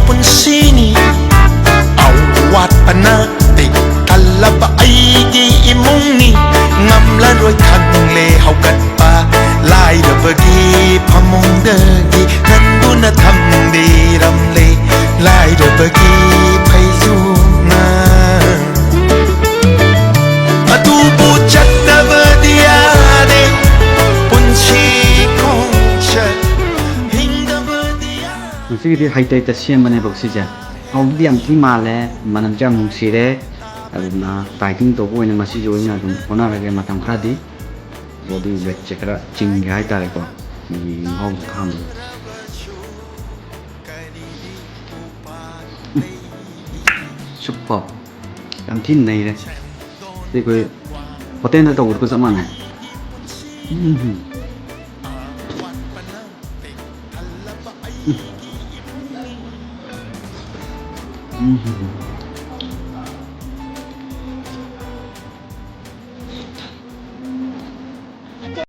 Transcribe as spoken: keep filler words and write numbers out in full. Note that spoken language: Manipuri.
ꯄꯨꯟꯁꯤꯅꯤ꯫ ꯑꯋꯥꯠꯄꯅ ꯄꯤꯛ ꯊꯜꯂꯕ ꯑꯩꯒꯤ ꯏꯃꯨꯡꯅꯤ꯫ ꯉꯝꯂꯔꯣꯏ ꯈꯪꯂꯦ ꯍꯧꯒꯠꯄ ꯂꯥꯏꯔꯕꯒꯤ ꯐꯃꯨꯡꯗꯒꯤ꯫ ꯅꯟꯗꯨꯅ ꯊꯝꯕꯤꯔꯝꯂꯦ ꯂꯥꯏꯔꯕꯒꯤ ꯐꯩꯖꯣꯝꯅ꯫ ꯑꯗꯨꯕꯨ ꯆꯠꯇꯕꯗꯤ ꯌꯥꯗꯦ ꯄꯨꯟꯁꯤ ꯈꯣꯡꯆꯠ꯫ ꯍꯤꯡꯗꯕꯗꯤ ꯌꯥꯗꯦ꯫ ꯉꯁꯤꯒꯤꯗꯤ ꯍꯩꯇ ꯍꯩꯇ ꯁꯦꯝꯕꯅꯦꯕ ꯁꯤꯁꯦ꯫ ꯍꯥꯎꯗꯤ ꯌꯥꯝ ꯊꯤ ꯃꯥꯜꯂꯦ, ꯃꯅꯝꯁꯨ ꯌꯥꯝ ꯅꯨꯡꯁꯤꯔꯦ꯫ ꯑꯗꯨꯅ dieting ꯇꯧꯕ ꯑꯣꯏꯅ ꯉꯁꯤꯁꯦ ꯑꯣꯏꯅ ꯑꯗꯨꯝ ꯍꯣꯠꯅꯔꯒꯦ ꯃꯇꯝ ꯈꯔꯗꯤ꯫ Body weightꯁꯦ ꯈꯔ ꯆꯤꯡꯒꯦ ꯍꯥꯏꯇꯥꯔꯦꯀꯣ꯫ ꯃꯤꯒꯤ ꯃꯍꯥꯎꯁꯦ ꯈꯥꯡꯕꯗ꯫ ꯎꯝ꯫ Super꯫ ꯌꯥꯝ ꯊꯤꯅ ꯅꯩꯔꯦ꯫ ꯁꯤ ꯑꯩꯈꯣꯏ hotelꯗ ꯇꯧꯕꯗꯨꯒ ꯆꯞ ꯃꯥꯟꯅꯩ꯫ ꯎꯝ꯫ ꯎꯝ꯫